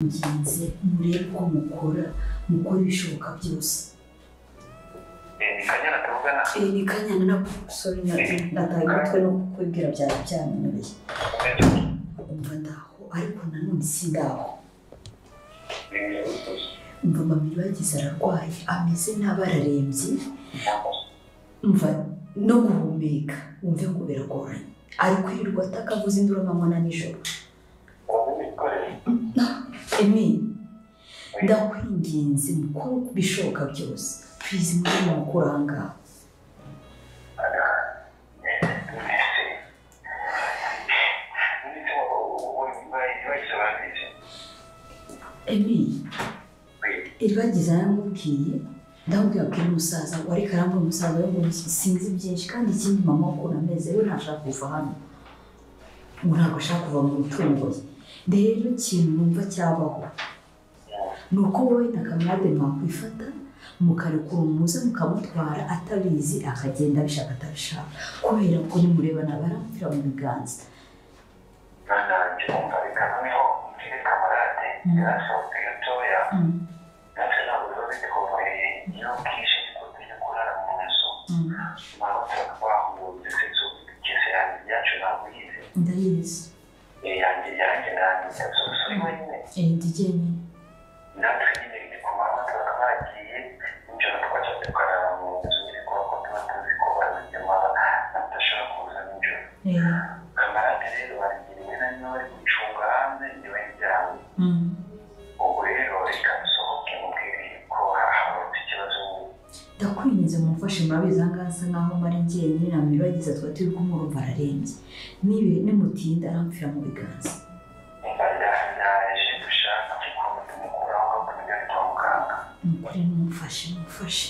Nginze murebe uko mukora, mukora ibishoboka byose. Ni Kanyana tuvugana? Ni Kanyana na sorry, nataye umutwe no kukubwira byari byananiriye. Umva ndaho, ariko nanone sindaho. Umva mama Iribagiza ararwaye, ameze nabi, ararembye. Umva no guhumeka wumve ngo biragoranye, ari kwirirwa atakavuza induru amanywa na nijoro. Emi, ndakwinginze mukore bishoboka byose, please mujye mumukura aha ngaha. Emi, Iribagiza yaramubwiye, ndamubwira abwira umusaza we, ariko arambwira umusaza we ngo sinzi byinshi, kandi ikindi mama ukuntu ameze we ntashaka kuva hano, ngo ntabwo ashaka kuva mu mitungo ye. Rero ikintu numva cyabaho ni uko wowe na Kamarade mwakwifata mukarekura umuze mukamutwara atabizi, akagenda abishaka atabishaka, kubera ko nimureba nabi aramupfira mu biganza. Nanjye umva reka noneho mbwire Kamarade yarasohotse gatoya, natwe ntabwo biba bitworoheye iyo bwije niko tujya kurara mu nzu, mama twahunze inzu kese yacu ntabwo uyizi. Ndayizi. Yanjye yanjye nanjye uri wenyine? Ndi jyenyine. Natwe nyine ni ku manywa tuba twagiye, nijoro twajya tukarara mu nzu nyine kubera ko tuba tuzi ko bazigema badashobora kuza nijoro. Kamarade rero barigiye rimwe na rimwe bari gucunga hanze niwe njyanye. Ubwo rero reka nsohoke mubwire ko habonetse ikibazo. Ndakwinginze mumfashe, murabizi aha ngaha nsa nkaho mari njyenyine na Iribagiza tuba turi kumwe, urumva ararembye, nimutinda arampfira mu biganza. Umva ndaje dushaka ukuntu tumukuraho aho tumujyane kwa muganga. Ni ukuri mumfashe, mumfashe.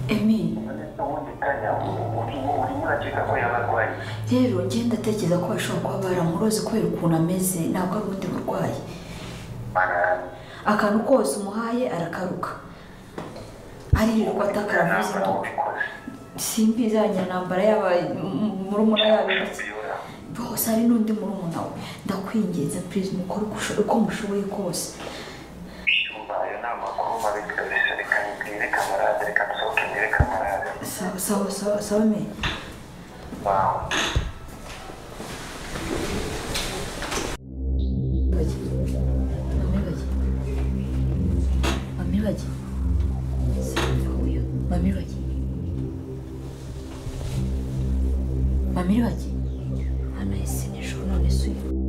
Emi, rero njye ndatekereza ko bashobora kuba baramuroze kubera ukuntu ameze, ntabwo ari ubundi burwayi. Akantu kose umuhaye arakaruka, aririrwa atakaravuza induru. Simbizi abanyantambara yaba murumuna yaba bose, hari n'undi murumuna we. Ndakwinginze please mukore uko mushoboye kose. Ayo ni amakuru mabi kabisa, reka mbwire Kamarade, reka nsohoke mbwire Kamarade. Sawa sawa sawa sawa me. Mama Iribagiza, hano ese nijoro none se uyu?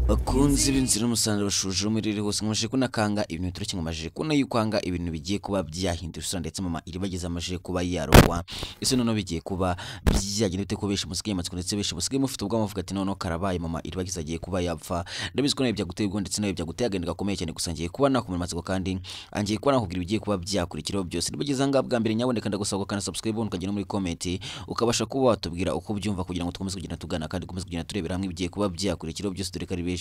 Bakunzi b'inzira n'umusaruro bashuje muri riri hose, nkomeje kunakanga ibintu biturutse, nkomeje kuna yukwanga ibintu bigiye kuba byahindura isura, ndetse mama Iribagiza amaje kuba yarogwa. Ese noneho bigiye kuba byagenda bite ko benshi musigaye amatsiko, ndetse benshi musigaye mufite ubwoba muvuga ati noneho karabaye, mama Iribagiza agiye kuba yapfa. Ndabizi ko nawe byaguteye ubwoba, ndetse nawe byaguteye agahinda gakomeye cyane, gusa ngiye kuba nakumira amatsiko kandi ngiye kuba nakubwira ibigiye kuba byakurikiraho byose. Nibageze aha ngaha bwa mbere, nyaboneka ndagusaba gukanda subscribe, ukajya no muri comment ukabasha kuba watubwira uko ubyumva, kugira ngo dukomeze kugenda tugana kandi dukomeze kugenda turebera hamwe ibigiye kuba byakurikiraho byose, dore ko ari benshi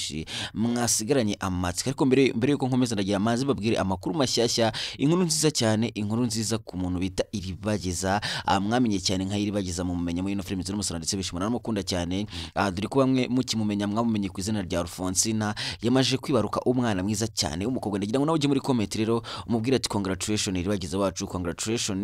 mwasigaranye amatsiko. Ariko mbere yuko nkomeza ndagira amazi babwire amakuru mashyashya, inkuru nziza cyane, inkuru nziza ku muntu bita Iribagiza, mwamenye cyane nka Iribagiza mumumenya muri ino filime z'umusaraba, ndetse benshi muramukunda cyane, dore ko bamwe mukimumenya mwamumenye ku izina rya Alphonsina. Yamaje kwibaruka umwana mwiza cyane w'umukobwa. Ndagira ngo nawe ujye muri comment rero umubwire ati congratulation Iribagiza wacu, congratulation,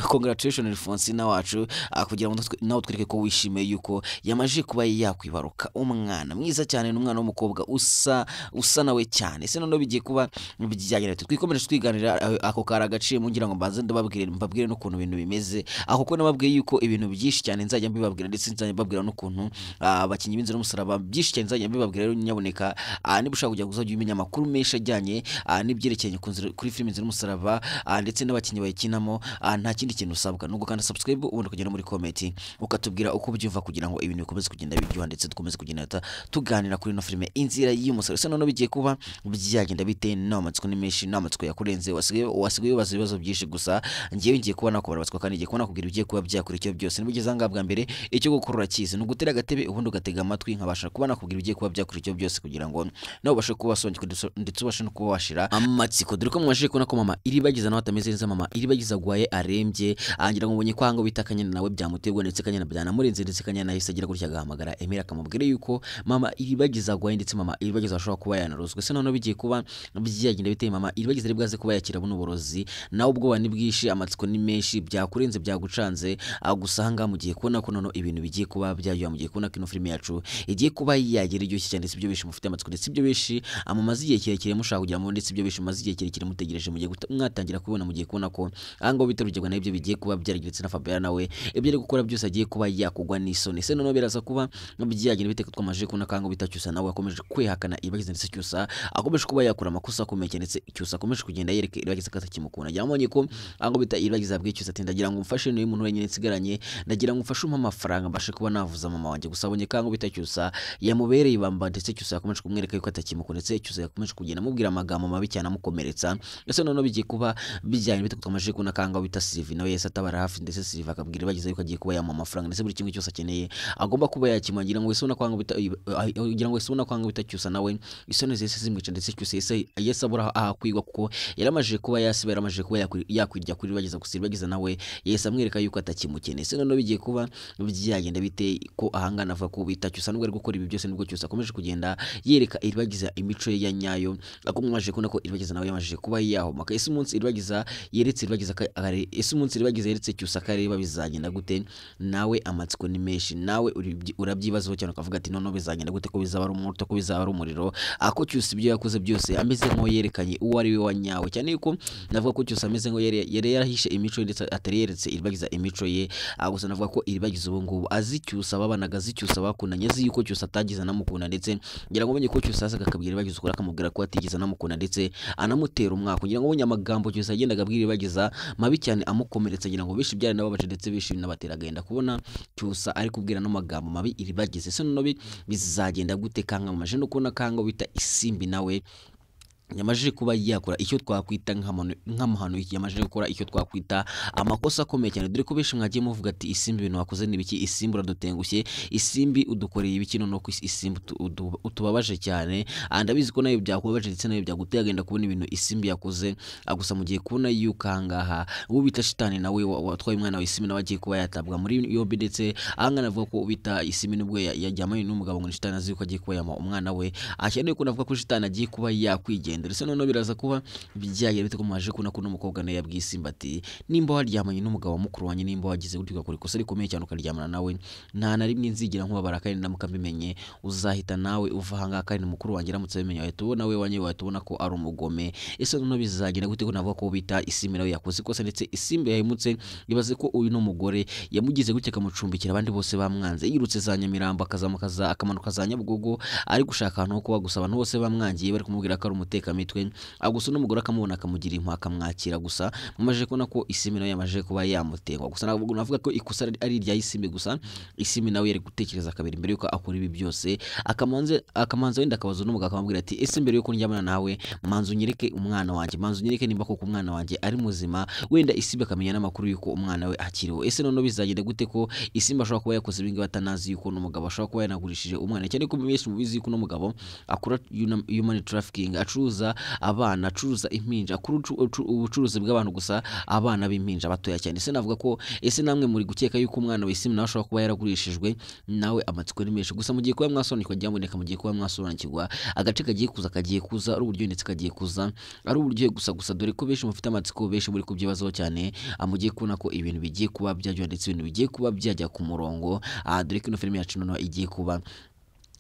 congratulation Alphonsina wacu, kugira ngo nawe twereke ko wishimiye yuko yamaje kuba yakwibaruka umwana mwiza cyane, n'umwana w'umukobwa usa nawe cyane. Ese noneho bigiye kuba byagenda twikomeje twiganira ako kari agaciye, ngira ngo mbanze ndababwire mbabwire n'ukuntu ibintu bimeze, aho ko nababwiye yuko ibintu byinshi cyane nzajya mbibabwira, ndetse nzajya mbabwira n'ukuntu abakinnyi b'inzira n'umusaraba byinshi cyane nzajya mbibabwira. Rero nyaboneka niba ushaka kugira ngo uzajye umenya amakuru menshi ajyanye n'ibyerekeranye kuri filime inzira n'umusaraba ndetse n'abakinnyi bayikinamo, nta kindi kintu usabwa nubwo kandi subscribe, ubundi ukagenda muri comment ukatubwira uko ubyumva, kugira ngo ibintu bikomeze kugenda biryoha, ndetse dukomeze kugenda tuganira. tuganira kuri ino filime Inzira y'Umusaraba. Ese noneho bigiye kuba byagenda bite? N'amatsiko ni menshi, n'amatsiko yakurenze, wasigaye wibaza ibibazo byinshi. Gusa ngiye kubona nakubara amatsiko kandi ngiye kubona nakubwira ibigiye kuba byakurikiyeho byose. Niba ugeze aha ngaha bwa mbere, icyo gukora urakizi, ni ugutera agatebe ubundi ugatega amatwi, nkabasha kuba nakubwira ibigiye kuba byakurikiyeho byose kugira ngo nawe ubashe kuba wasobanukirwa ndetse ubashe no kuba washira amatsiko. Dore ko mubashije kubona ko mama Iribagiza nawe atameze neza, mama Iribagiza agwaye arembye. Angira ngo ubonye ko ahangaha bita Kanyana nawe byamutegwa ndetse Kanyana byanamurenze, ndetse Kanyana yahise agira gutya agahamagara Emile akamubwira yuko mama Iribagiza agwaye ndetse mama Iribagiza ashobora kuba yanarozwe. Se noneho bigiye kuba byagenda biteye? Mama Iribagiza ari bwaze kuba yakira buno burozi, nawe ubwoba ni bwinshi, amatsiko ni menshi, byakurenze, byagucanze. Gusa ahangaha mugiye kubona ko noneho ibintu bigiye kuba byaryoha, mugiye kubona ko ino filime yacu igiye kuba yagira iryoshye cyane. Ndetse ibyo benshi mufite amatsiko, ndetse ibyo benshi mumaze igihe kirekire mushaka kugira ngo, ndetse ibyo benshi mumaze igihe kirekire mutegereje, mugiye mwatangira kubibona. Mugiye kubona ko ahangaha bita Rugegwa nawe ibyo bigiye kuba byaragiritse, na Fabiola nawe ibyo ari gukora byose agiye kuba yakugwa n'isoni. Se noneho biraza kuba byagenda bite ko twamaze kubona ko ahangaha bita Cyusa nawe akomeje kwihakana Iribagiza, ndetse Cyusa akomeje kuba yakora amakosa akomeye cyane, ndetse Cyusa akomeje kugenda yereka Iribagiza ko atakimukunda. Yamubonye ko ahangaha bita Iribagiza abwiye Cyusa ati ndagira ngo umfashe, niwe muntu wenyine nsigaranye, ndagira ngo umfashe umpe amafaranga mbashe kuba navuza mama wanjye. Gusa abonye ko ahangaha bita Cyusa yamubereye ibamba, ndetse Cyusa yakomeje kumwereka yuko atakimukunda, ndetse Cyusa yakomeje kugenda amubwira amagambo mabi cyane amukomeretsa. Ndetse noneho bigiye kuba bijyanye bite ko twamaze kubona ko ahangaha bita Sylvie nawe yahise atabara hafi, ndetse Sylvie akabwira Iribagiza yuko agiye kuba yamuha amafaranga, ndetse buri kimwe cyose akeneye agomba kuba yakimuha. Ngira ngo wese ubona ko ahangaha bita Cyusa nawe isoni zihise zimwica, ndetse Cyusa yahise abura aho akwigwa kuko yaramajije kuba yasiba, yaramajije kuba yakwirya kuri Iribagiza. Gusa Iribagiza nawe yahise amwereka yuko atakimukeneye. Se noneho bigiye kuba byagenda bite ko ahangana avuga ko bita Cyusa nubwo ari gukora ibi byose, nubwo Cyusa akomeje kugenda yereka Iribagiza imico ye ya nyayo, akomwaje kubona ko Iribagiza nawe yamajije kuba yahomaka. Ese umunsi Iribagiza yeretse Iribagiza ese umunsi Iribagiza yeretse Cyusa akareba bizagenda gute? Nawe amatsiko ni menshi, nawe urabyibazaho cyane ukavuga ati noneho bizagenda gute, ko bizaba ari umuriro, ko bizaba ari umuriro, ako Cyusa ibyo yakoze byose ameze nk'uwo yerekanye uwo ari we wa nyawe. Cyane yuko navuga ko Cyusa ameze nk'uwo yari yarahishe imico ye, ndetse atari yeretse Iribagiza imico ye. Gusa navuga ko Iribagiza ubu ngubu azi Cyusa babanaga, azi Cyusa bakundanye, azi yuko Cyusa atagize anamukunda, ndetse ngira ngo ubonye ko Cyusa azaga akabwira Iribagiza ukuri, akamubwira ko atigeze anamukunda, ndetse anamutera umwaka. Ngira ngo ubonye amagambo Cyusa yagendaga abwira Iribagiza mabi cyane amukomeretsa, ngira ngo benshi byaranababaje ndetse benshi binabatera agahinda kubona Cyusa ari kubwira no magambo mabi Iribagiza. Ese noneho bizagenda gute kanga mumaje no kubona kanga bita Isimbi nawe yamajije kuba yakora icyo twakwita nk'amahano, yamajije gukora icyo twakwita amakosa akomeye cyane. Dore ko benshi mwagiye muvuga ati Isimbi ibintu wakoze ni ibiki, Isimbi uradutengushye, Isimbi udukoreye ibiki, noneho ko Isimbi utubabaje cyane. Ndabizi ko nawe byakubabaje ndetse nawe byaguteye agahinda kubona ibintu Isimbi yakoze. Gusa mugiye kubona yuko ahangaha uwo bita Shitani nawe watwaye umwana wa Isimbi nawe agiye kuba yatabwa muri yombi, ndetse ahangana avuga ko bita Isimbi nubwo yajyamanye n'umugabo ngo ni Shitani azi yuko agiye kuba yama umwana we, akeneye ko navuga ko Shitani agiye kuba yakwigendera. Ndetse noneho biraza kuba byagira bite ko mumaje kubona ko n'umukobwa nawe yabwiye Isimbi ati nimba waryamanye n'umugabo wa mukuru wanjye, nimba wagize gutyo ugakora ikosa rikomeye cyane ukaryamana nawe, nta na rimwe nzigira nkubabara kandi ndamuka mbimenye uzahita nawe uva ahangaha, kandi mukuru wanjye aramutse abimenye wahita ubona we wanjye wahita ubona ko ari umugome. Ese noneho bizagenda gute ko navuga ko bita Isimbi nawe yakoze ikosa, ndetse Isimbi yahemutse. Ibaze ko uyu n'umugore yamugize gutya akamucumbikira abandi bose bamwanze, yirutse za Nyamirambo akazamuka akamanuka za Nyabugogo ari gushaka ahantu ho kuba, gusa abantu bose bamwangiye bari kumubwira ko ari umutekamitwe. Gusa n'umugore akamubona akamugira impuhwe akamwakira. Gusa mumaje kubona ko Isimbi nawe yamaje kuba yamutengwa. Gusa navuga ko ikosa ari irya Isimbi, gusa Isimbi nawe yari gutekereza kabiri mbere yuko akora ibi byose, akamanza wenda akabaza n'umugabo akamubwira ati ese mbere yuko ndyamana nawe manza unyereke umwana wanjye, manza unyereke nimba koko umwana wanjye ari muzima, wenda Isimbi akamenya n'amakuru yuko umwana we akiriho. Ese noneho bizagenda gute ko Isimbi ashobora kuba yakoze ibi ngibi atanazi yuko n'umugabo ashobora kuba yanagurishije umwana, cyane ko mwese mubizi yuko n'umugabo akora human trafficking, acuruza abana, acuruza impinja, akora ubucuruzi bw'abantu, gusa abana b'impinja batoya cyane. Ese navuga ko ese namwe muri gukeka yuko umwana wa Isimbi nawe ashobora kuba yaragurishijwe? Nawe amatsiko ni menshi. Gusa mugiye kuba mwasobanukirwa, byaboneka mugiye kuba mwasobanukirwa agace kagiye kuza, kagiye kuza ari uburyo ndetse kagiye kuza ari uburyo gusa. Dore ko benshi mufite amatsiko, benshi muri kubyibazaho cyane, mugiye kubona ko ibintu bigiye kuba byajya ndetse ibintu bigiye kuba byajya ku murongo. Dore ko ino filime yacu noneho igiye kuba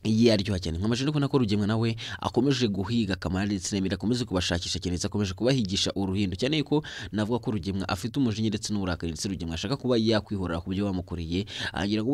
yaryoha cyane. Nkomeje no kubona ko Rugemwa nawe akomeje guhiga Kamara ndetse n'Emile, akomeje kubashakisha cyane ndetse akomeje kubahigisha uruhindo, cyane yuko navuga ko Rugemwa afite umujinya ndetse n'uburakari, ndetse Rugemwa ashaka kuba yakwihorera ku byo bamukoreye. Ngira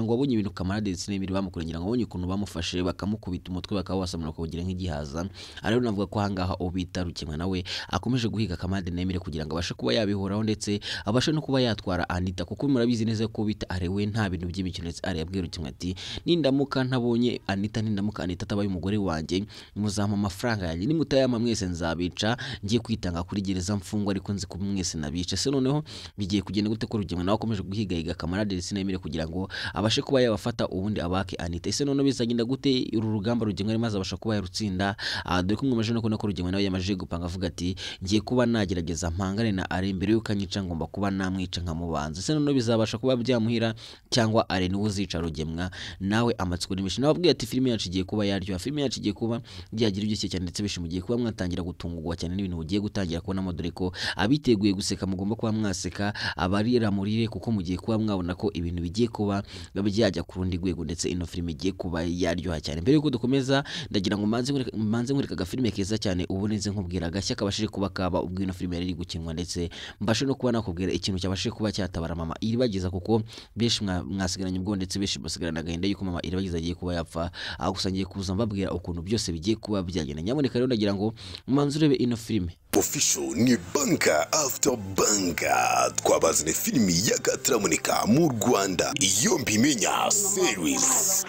ngo wabonye ibintu Kamara ndetse n'Emile bamukoreye, ngira ngo wabonye ukuntu bamufashe bakamukubita umutwe bakawasamura bakawugira nk'igihaza. Rero navuga ko ahangaha ubita Rugemwa nawe akomeje guhiga Kamara n'Emile kugira ngo abashe kuba yabihoraho ndetse abashe no kuba yatwara Anita, kuko murabizi neza ko bita arewe nta bintu by'imikino, ndetse arabwira Rugemwa ati nindamuka ntabonye ntabonye Anita, nindamuka Anita atabaye umugore wanjye muzampa amafaranga yanjye, nimutayampa mwese nzabica, ngiye kwitanga kuri gereza mfungwa ariko nzi ko mwese nabica. Se noneho bigiye kugenda gute ko Rugemwa nawe akomeje guhigahiga Kamarade ndetse na Emile kugira ngo abashe kuba yabafata ubundi abake Anita? Ese noneho bizagenda gute uru rugamba Rugemwa arimo azabasha kuba yarutsinda? Dore ko mwaje no kubona ko Rugemwa nawe yamaje gupanga avuga ati ngiye kuba nagerageza mpangane na Are mbere yuko anyica, ngomba kuba namwica nkamubanza. Ese noneho bizabasha kuba byamuhira cyangwa Are niwe uzica Rugemwa? Nawe amatsiko ni menshi. Nababwiye ati filime yacu igiye kuba yaryoha, filime yacu igiye kuba byagira ibyo cyane, ndetse benshi mugiye kuba mwatangira gutungurwa cyane n'ibintu mugiye gutangira kubonamo, dore ko abiteguye guseka mugomba kuba mwaseka, abarira murire, kuko mugiye kuba mwabona ko ibintu bigiye kuba byajya ku rundi rwego, ndetse ino filime igiye kuba yaryoha cyane. Mbere yuko dukomeza ndagira ngo mbanze nkwereke agafilime keza cyane ubu neze nkubwira agashya kabashije kuba kaba ubwo ino filime yari iri gukinwa, ndetse mbashe no kuba nakubwira ikintu cyabashije kuba cyatabara mama Iribagiza, kuko benshi mwasigaranye ubwo ndetse benshi basigarana agahinda yuko mama Iribagiza agiye kuba yapfa. Gusa ngiye kuza mbabwira ukuntu byose bigiye kuba byagenda. Nyamuneka rero ndagira ngo mbanze urebe ino filime. Official ni banka after banka, twabazane filimi y'akataraboneka mu Rwanda, Iyo Mbimenya series.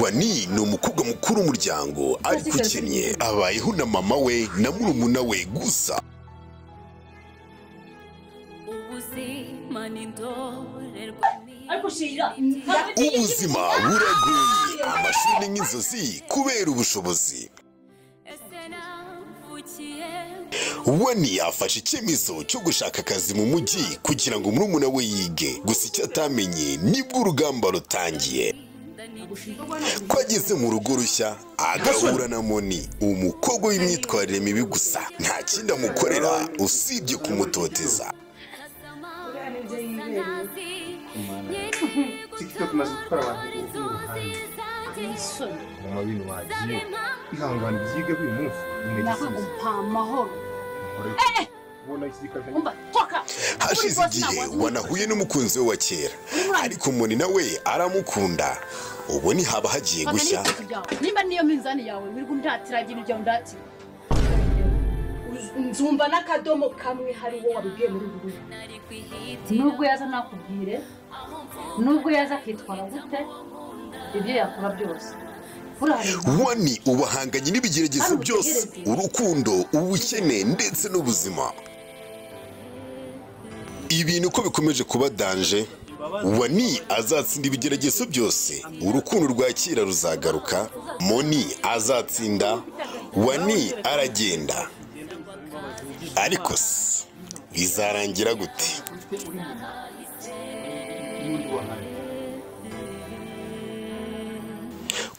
Wani ni umukobwa mukuru w'umuryango ariko ukennye, abayeho na mama we na murumuna we gusa. Ubuzima buragoye, amashuri nk'inzozi kubera ubushobozi. Wani afashe icyemezo cyo gushaka akazi mu mujyi kugira ngo murumuna we yige, gusa icyo atamenye nibwo urugamba rutangiye. Ko ageze mu rugo rushya agahura na Moni, umukobwa w'imyitwarire mibi gusa, nta kindi amukorera usibye kumutoteza. TikTok imaze gutwara abantu mama bintu wagiye ihangane byige uyu munsi amahoro. Hashize igihe wanahuye n'umukunzi we wa kera, ariko Moni nawe aramukunda. Ubu ni haba hagiye gushya. Nimba niyo minzani yawe wirirwa undatira ibintu byawe undatira, nzumva n'akadomo kamwe hari uwo wabibwiye muri ubu rugo. Nubwo yaza nakubwire, nubwo yaza akitwara gute, ibyo yakora byose. Wani ubahanganye n'ibigeragezo byose, urukundo, ubukene ndetse n'ubuzima. Ibintu uko bikomeje kuba danje, Wani azatsinda ibigeragezo byose, urukundo rwa kera ruzagaruka, Moni azatsinda, Wani aragenda. Ariko se bizarangira gute?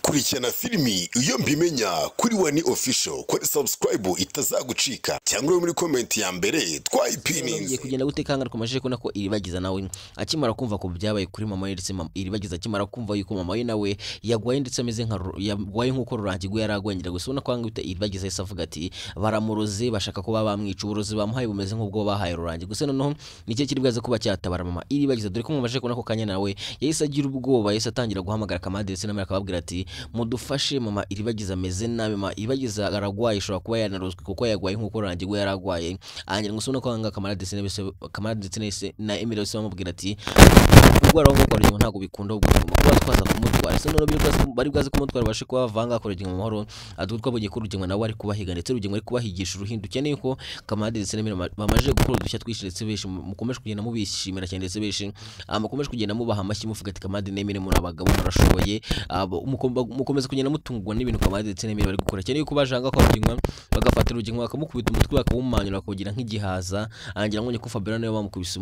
Kurikirana filimi Iyo Mbimenya kuri Wani Official, kuri subscribe itazagucika, cyangwa muri comment ya mbere twayipininze. Kugenda gutekanga komeje kubona ko Iribagiza nawe akimara kumva ko byabaye kuri mama we, ndetse Iribagiza akimara kumva yuko mama we nawe yagwaye ndetse ameze nka yagwaye nkuko Rurangirwa yaragwengera, gusa ubona ko bita Iribagiza yahise avuga ati baramuroze, bashaka kuba bamwica, uburozi bamuhaye bumeze nk'ubwo bahaye Rurangirwa. Gusa noneho nicyo kiri bwaze kuba cyatabara mama Iribagiza, dore ko mumaje kubona ko kanya nawe yahise agira ubwoba, yahise atangira guhamagara Kamarade ndetse na akababwira ati mudufashe mama Iribagiza ameze nabi, mama Iribagiza aragwaye, ishobora kuba yanarozwe kuko yagwaye nkuko Rurangirwa yaragwaye. Angira ngo usubone ko anga Kamarade ndetse na Emile bose bamubwira ati urwara ngo kwa ntabwo bikunda, ubwo kuba twaza kumutwara. Ese none bari bwaze kumutwara bashe kuba bavanga Rugemwa mu mahoro, twabonye ko Rugemwa nawe ari kubahiga, ndetse Rugemwa ari kubahigisha uruhindu cyane yuko Kamarade ndetse na Emile bamaje gukora udushya twinshi, ndetse benshi mukomeje kugenda mubishimira cyane, ndetse benshi mukomeje kugenda mubaha amashyi muvuga ati Kamarade na Emile muri abagabo murashoboye, mukomeza kugenda mutungurwa n'ibintu Kamarade ndetse na Emile bari gukora cyane yuko bajanga kwa Rugemwa bagafata Rugemwa bakamukubita umutwe bakawumanyura bakagira nk'igihaza. Angira ngo ko Fabiola nawe bamukubise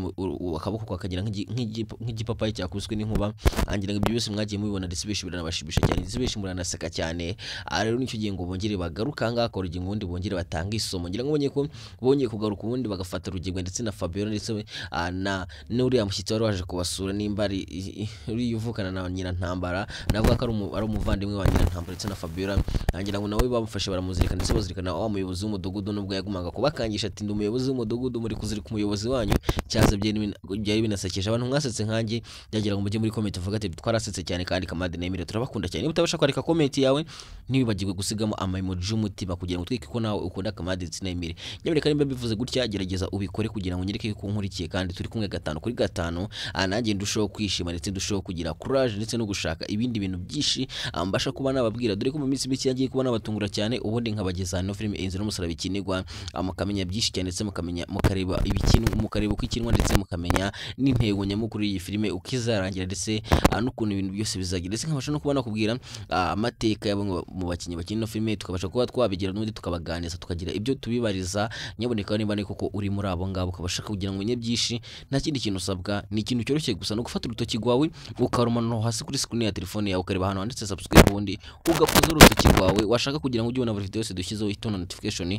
akaboko kakagira nk'igipapayi cyakubiswe n'inkuba. Angira ngo ibyo byose mwagiye mubibona, ndetse benshi biranabashimisha cyane, ndetse benshi muranaseka cyane. Rero nicyo gihe ngo bongere bagaruka ngaha kwa Rugemwa, ubundi bongere batanga isomo. Ngira ngo bonye ko bongeye kugaruka ubundi bagafata Rugemwa ndetse na Fabiola ndetse na n'uriya mushyitsi wari waje kubasura, nimba ari uvukana na Nyirantambara, navuga ko ari umuvandimwe wa Nyirantambara ndetse na Fabiola. Ngira ngo nawe bamufashe baramuzirika, ndetse bazirikana wa muyobozi w'umudugudu, nubwo yagumaga kubakangisha ati ndi umuyobozi w'umudugudu, muri kuzirika umuyobozi wanyu. Cyaze byari binasekeje abantu mwasetse nkanjye, byagira ngo mujye muri comment uvuga ati twarasetse cyane kandi Kamade na Emile turabakunda cyane. Niba utabasha kwandika comment yawe ntiwibagirwe gusigamo ama emoji y'umutima kugira ngo twike ko nawe ukunda Kamade ndetse na Emile. Nyamuneka nimba bivuze gutya gerageza ubikore kugira ngo nyereke ko nkurikiye kandi turi kumwe 5 kuri 5, nanjye ndushaho kwishima ndetse ndushaho kugira courage ndetse no gushaka ibindi bintu byinshi mbasha kuba nababwira, dore ko mu minsi mike yagiye kuba nabatungura cyane, ubundi nkabageza no filime Inzira y'Umusaraba ikinirwa, mukamenya byinshi cyane ndetse mukamenya mukareba ibikino, mukareba uko ikinwa ndetse mukamenya n'intego nyamukuru y'iyi filime uko izarangira ndetse n'ukuntu ibintu byose bizagira, ndetse nkabasha no kuba nakubwira amateka y'abamwe mu bakinnyi bakina ino filime, tukabasha kuba twabigira n'ubundi tukabaganiriza tukagira ibyo tubibariza. Nyaboneka niba ni koko uri muri abo ngabo ukabasha kugira ngo umenye byinshi, nta kindi kintu usabwa, ni ikintu cyoroshye gusa no gufata urutoki rwawe ukarumanura hasi kuri screen ya telefone yawe ukareba ahantu handitse subscribe, ubundi ugakoza urutoki rwawe, washaka kugira ngo ujye ubona buri video yose dushyizeho itona notification,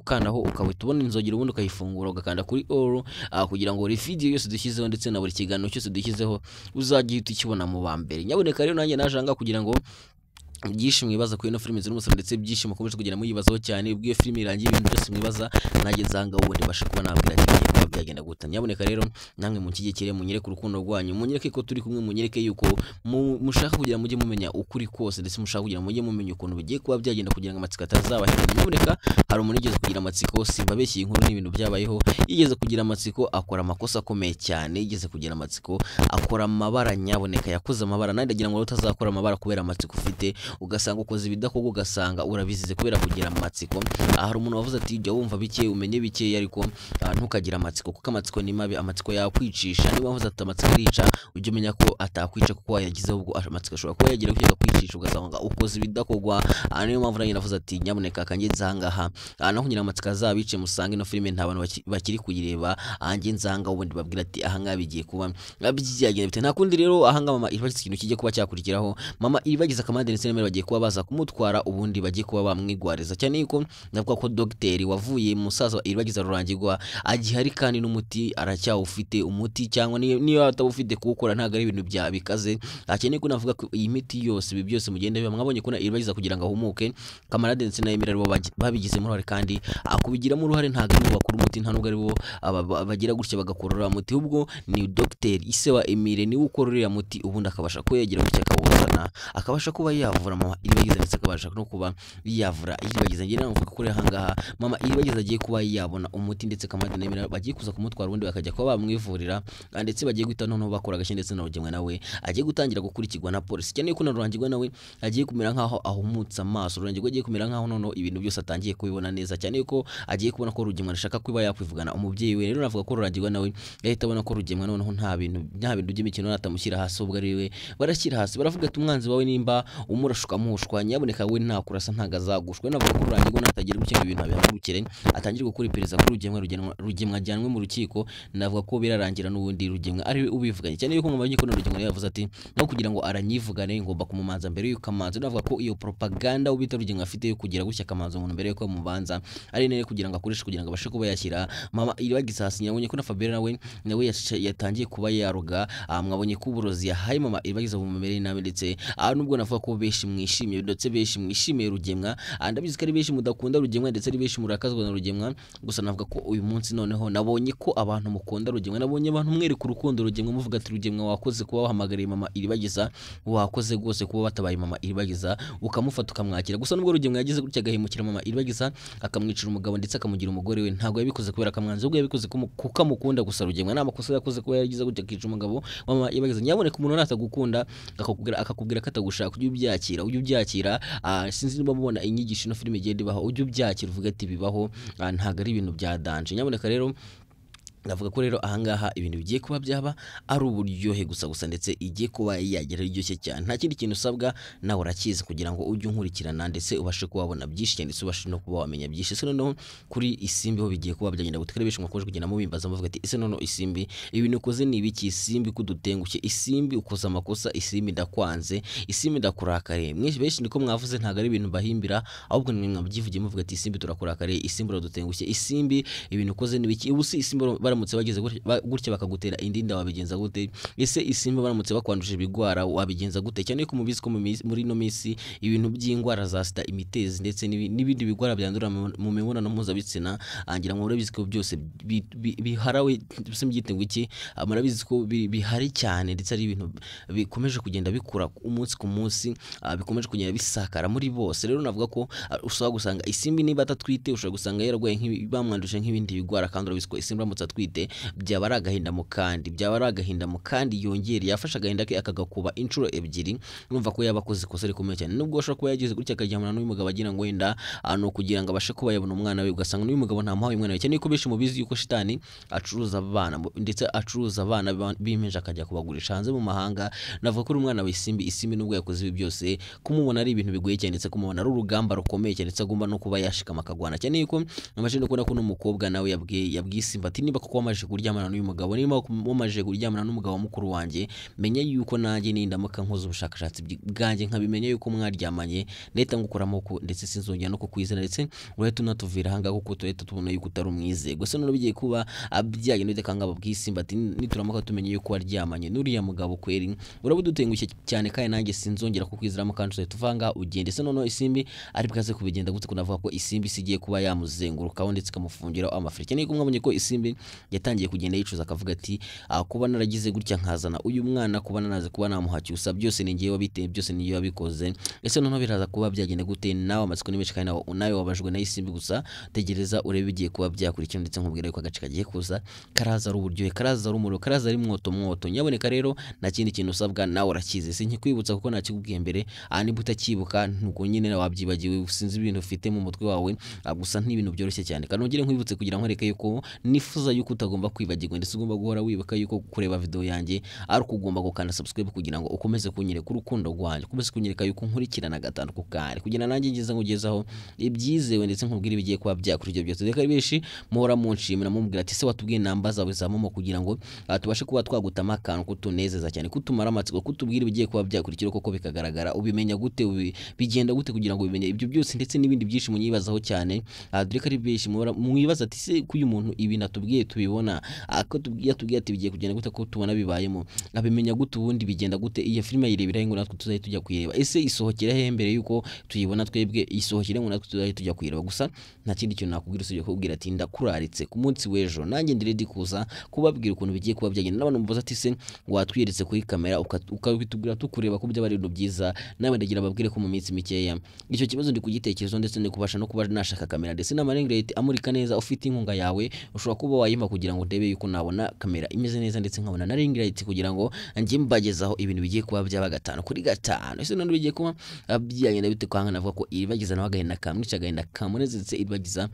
ukandaho ukahita ubona inzogera ubundi ukayifungura ugakanda kuri all, kugira ngo buri video yose dushyizeho ndetse na buri kiganiro cyose dushyizeho uzajye uhita ukibona mu ba mbere. Nyaboneka rero nanjye naje aha kugira ngo byinshi mwibaza kuri ino filime Inzira y'Umusaraba ndetse byinshi mukomeje kugenda muyibazaho cyane, ubwo iyo filime irangiye ibintu byose mwibaza nanjye nzanga ubundi mbasha kuba nabwira ati bigiye kuba byagenda gute. Nyaboneka rero namwe munshyigikire, munyereke urukundo rwanyu, munyereke ko turi kumwe, munyereke yuko mushaka kugira mujye mumenya ukuri kose ndetse mushaka kugira mujye mumenya ukuntu bigiye kuba byagenda kugira ngo amatsiko atazabahitana. Nyaboneka hari umuntu yigeze kugira amatsiko, simbabeshye inkuru n'ibintu byabayeho, yigeze kugira amatsiko akora amakosa akomeye cyane, yigeze kugira amatsiko akora amabara. Nyaboneka yakoze amabara, nanjye ndagira ngo utazakora amabara kubera amatsiko ufite, ugasanga ukoze ibidakorwa, ugasanga urabizize kubera kugira amatsiko. Hari umuntu wavuze ati jya wumva bike umenye bike ariko ntukagira amatsiko kuko amatsiko ni mabi, amatsiko yakwicisha. Niba wavuze ati amatsiko arica, ujye umenya ko atakwica kuko wayagizeho, ubwo amatsiko ashobora kuba yagira kwiga kwicisha ugasanga ukoze ibidakorwa. Niyo mpamvu nanjye navuze ati nyamuneka kanjye nzangaha naho kugira amatsiko azabice musange ino filime nta bantu bakiri kuyireba, anjye nzanga ubundi babwira ati aha ngaha bigiye kuba byagenda bite. Nta kundi rero aha ngaha mama Iribagiza ikintu kijye kuba cyakurikiraho, mama Iribagiza Kamade ndetse na bagiye kuba baza kumutwara ubundi bagiye kuba bamwigwariza cyane yuko ndavuga ko dogiteri wavuye musaza wa Iribagiza Rurangirwa agihari kandi n'umuti aracyawufite, umuti cyangwa niyo atabufite kuwukora ntago ari ibintu bya bikaze. Akeneye ko navuga ko iyi miti yose ibi byose mugende biba mwabonye ko na Iribagiza kugira ngo ahumuke Kamarade ndetse na Emile aribo babigizemo uruhare, kandi akubigiramo uruhare ntago ari bo bakora umuti, nta nubwo ari bo bagira gutya bagakorora umuti, ubwo ni dogiteri ise wa Emile niwe ukora uriya muti ubundi akabasha kuyagira gutya akawuzana akabasha kuba yavura mama Iribagiza ndetse akabasha no kuba yavura Iribagiza. Ngira ngo mvuga kuri aha ngaha mama Iribagiza agiye kuba yabona umuti ndetse Kamade na Emile bagiye kuza kumutwara ubundi bakajya kuba bamwivurira, ndetse bagiye guhita noneho bakora agashyi ndetse na Rugemwa nawe agiye gutangira gukurikirwa na polisi cyane yuko na Rurangirwa nawe agiye kumera nkaho ahumutse amaso. Rurangirwa agiye kumera nkaho noneho ibintu byose atangiye kubibona neza cyane yuko agiye kubona ko Rugemwa ashaka kuba yakwivugana umubyeyi we. Rero navuga ko Rurangirwa nawe yahita abona ko Rugemwa noneho nta bintu by'imikino atamushyira hasi, ubwo ari we barashyira hasi baravuga ati umwanzi wawe nimba umurashuka mushwa nyaboneka we nta kurasa ntago azagushwa. Navuga ko Rurangirwa natagira gukemura ibintu abihagurukire atangire gukora iperereza kuri Rugemwa, Rugemwa ajyanwe mu rukiko. Navuga ko birarangira n'ubundi Rugemwa ari ubivuganye cyane yuko mu ko Rugemwa yavuze ati no kugira ngo aranyivugane ngomba kumumanza mbere yuko amanza. Navuga ko iyo propaganda ubita Rugemwa afite yo kugira gushya akamanza umuntu mbere yuko amubanza ari nene kugira ngo akoreshe kugira ngo abashe kuba yashyira mama Iribagiza hasi. Nyabonye ko na Fabiola nawe yatangiye kuba yaroga, mwabonye ko uburozi yahaye mama Iribagiza bumumereye nabi, ndetse nubwo navuga ko benshi mwishimiye ndetse benshi mwishimiye Rugemwa, ndabizi ko ari benshi mudakunda Rugemwa ndetse ari benshi murakazwa na Rugemwa, gusa navuga ko uyu munsi noneho nabonye ko abantu mukunda Rugemwa, nabonye abantu mwereka urukundo Rugemwa muvuga ati Rugemwa wakoze kuba wahamagariye mama Iribagiza, wakoze rwose kuba watabaye mama Iribagiza ukamufata ukamwakira. Gusa nubwo Rugemwa yagize gutya agahemukira mama Iribagiza akamwicira umugabo ndetse akamugira umugore we, ntabwo yabikoze kubera akamwanzi, ahubwo yabikoze kuko amukunda. Gusa Rugemwa nta makosa yakoze kuba yaragize gutya akica umugabo wa mama Iribagiza. Nyaboneka umuntu natagukunda akakubwira ko atagushaka ujye ubyakira, ujye ubyakira. Sinzi niba mubona inyigisho ino filime igenda ibaho, ujye ubyakira uvuge ati bibaho, ntabwo ari ibintu bya danje. Nyaboneka rero navuga ko rero ahangaha ibintu bigiye kuba byaba ari uburyohe gusa gusa ndetse igiye kuba yagera iryoshye cyane. Nta kindi kintu usabwa nawe urakizi kugira ngo ujye unkurikirana ndetse ubashe kuwabona byinshi cyane ndetse ubashe no kuba wamenya byinshi. Ese noneho kuri Isimbi ho bigiye kuba byagenda gute? Benshi mwakomeje kugenda mubimbaza muvuga ati ese noneho Isimbi ibintu ukoze ni ibiki? Isimbi kudutengushye, Isimbi ukoze amakosa, Isimbi ndakwanze, Isimbi ndakurakariye. Mwinshi benshi niko mwavuze, ntago ari ibintu bahimbira ahubwo nimwe mwabyivugiye muvuga ati Isimbi turakurakariye, Isimbi uradutengushye, Isimbi ibintu ukoze ni ibiki? Ubu si Isimbi baramutse bageze gutya bakagutera indi nda wabigenza gute? Ese Isimbi baramutse bakwanduje ibigwara wabigenza gute? Cyane ko mubizi ko muri no minsi ibintu by'ingwara za sida, imitezi ndetse n'ibindi bigwara byandura mu mibonano mpuzabitsina, angira ngo murabizi ko byose biharawe simbyite ngo iki, murabizi ko bihari cyane ndetse ari ibintu bikomeje kugenda bikura umunsi ku munsi, bikomeje kugenda bisakara muri bose. Rero navuga ko ushobora gusanga Isimbi niba atatwite ushobora gusanga yararwaye bamwanduje nk'ibindi bigwara, kandi urabizi ko Isimbi aramutse atwite byaba ari agahinda mu kandi, byaba ari agahinda mu kandi yongera yafashe agahinda ke akagakuba inshuro ebyiri. Urumva ko yaba akoze ikosa rikomeye cyane, nubwo ashobora kuba yagize gutya akaryamana n'uyu mugabo agira ngo wenda no kugira ngo abashe kuba yabona umwana we, ugasanga n'uyu mugabo ntamuhaye umwana we. Cyane ko benshi mubizi yuko shitani acuruza abana ndetse acuruza abana b'impinja akajya kubagurisha hanze mu mahanga. Navuga ko umwana wa Isimbi, Isimbi nubwo yakoze ibi byose kumubona ari ibintu bigoye cyane ndetse kumubona ari urugamba rukomeye cyane ndetse agomba no kuba yashikama akagwana. Cyane yuko amaje no kubona ko n'umukobwa nawe yabwiye Isimbi ati niba koko wamaje kuryamana n'uyu mugabo, niba wamaje kuryamana n'umugabo mukuru wanjye, menya yuko nanjye nindamuka nkoze ubushakashatsi bwanjye nkabimenya yuko mwaryamanye ndeta ngukuramo ndetse sinzongera no kukwizera ndetse urahita unatuvira ahangaha kuko turahita tubona yuko utari umwizeye. Gusa none bigiye kuba abyagenda ndetse kanga babwiye Isimbi ati nituramuka tumenye yuko waryamanye n'uriya mugabo kweri urabudutengushye cyane kandi nanjye sinzongera kukwizeramo kandi tuzahita tuvanga ugende. Se noneho Isimbi ari bwaze kubigenda gute? Kunavuga ko Isimbi sigiye kuba yamuzengurukaho ndetse ikamufungira amafrika. Cyane ko mwabonye ko Isimbi yatangiye kugenda yicuza akavuga ati kuba naragize gutya nkazana uyu mwana, kuba nanaze kuba namuha Cyusa, byose ni ngiye wabiteye, byose ni ngiye wabikoze. Ese noneho biraza kuba byagenda gute? Nawe amatsiko ni menshi kandi nawe wabajwe na Isimbi. Gusa tegereza urebe bigiye kuba byakurikira ndetse nkubwira ko agace kagiye kuza karaza ari uburyohe, karaza ari umuriro, karaza ari mwoto mwoto. Nyaboneka rero nta kindi kintu usabwa nawe urakize, sinkikwibuza kuko nakikubwiye mbere, niba utakibuka nubwo nyine wabyibagiwe sinzi ibintu ufite mu mutwe wawe, gusa n'ibintu byoroshye cyane. Kandi nongere nkwibutse kugira ngo nkwereke yuko nifuza yuko utagomba kwibagirwa ndetse ugomba guhora wibuka yuko kureba video yanjye ari ukugomba gukanda subscribe kugira ngo ukomeze kunyereka urukundo rwanjye, ukomeze kunyereka yuko nkurikirana gatanu ku kare kugira nanjye ngeze nkugezaho ibyizewe ndetse nkubwire ibigiye kuba byakuri ibyo byose. Reka benshi muhora munshimira mumbwira ati se watubwiye namba zawe za momo kugira ngo tubashe kuba twagutama akantu kutunezeza cyane, kutumara amatsiko, kutubwira ibigiye kuba byakurikira koko bikagaragara, ubimenya gute, bigenda gute kugira ngo ubimenye ibyo byose ndetse n'ibindi byinshi munyibazaho cyane. Dore ko ari benshi mwibaza ati se kuyu muntu ibi natubwiye tubibona, ako tubwiye ati bigiye kugenda gute ko tubona bibayemo, abimenya gute, ubundi bigenda gute, iyo filime yirebera ngo natwe tuzahita tujya kuyireba, ese isohokera he mbere yuko tuyibona twebwe, isohokere ngo natwe tuzahita tujya kuyireba. Gusa nta kindi kintu nakubwira usibye kubwira ati ndakuraritse ku munsi w'ejo nanjye ndi ready kuza kubabwira ukuntu bigiye kuba byagenda. N'abantu mubaza ati se watwiyeretse kuri kamera ukabitubwira tukureba ko byaba ari ibintu byiza, nawe ndagira ababwire ko mu minsi mikeya icyo kibazo ndi kugitekerezo ndetse ndi kubasha no kuba nashaka kamera ndetse n'amaringrate amurika neza. Ufite inkunga yawe ushobora kuba wayimpa kugira ngo ndebe yuko nabona kamera imeze neza ndetse nkabona na ringrate kugira ngo njye mbagezaho ibintu bigiye kuba byaba 5 kuri 5. Ese none bigiye kuba byagenda bite? Kwanga navuga ko Iribagiza nawe agahinda kamwica, agahinda kamunezetse. Iribagiza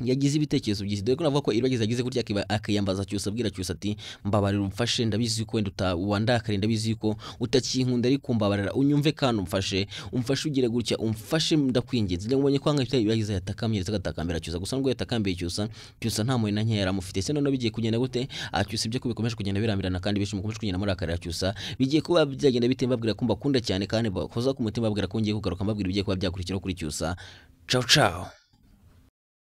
yagize ibitekerezo byinshi, dore ko navuga ko Iribagiza yagize gutya akiyambaza Cyusa, abwira Cyusa ati mbabarira umfashe, ndabizi ko wenda wandakare, ndabizi ko utakinkunda ariko mbabarira unyumve kandi umfashe, umfashe ugire gutya, umfashe ndakwinginze. Ndabonye ko anga Iribagiza yatakamye ndetse agatakambira Cyusa, gusa nubwo yatakambiye Cyusa, Cyusa nta mwe na nke yaramufite. Se none bigiye kugenda gute? Cyusa ibyo kubikomeje kugenda birambirana kandi benshi mukomeje kugenda murakarira Cyusa, bigiye kuba byagenda bite? Mbabwira ko mbakunda cyane kandi bakoza ku mutima, mbabwira ko ngiye kugaruka mbabwira ibigiye kuba byakurikira kuri Cyusa. Ciao ciao.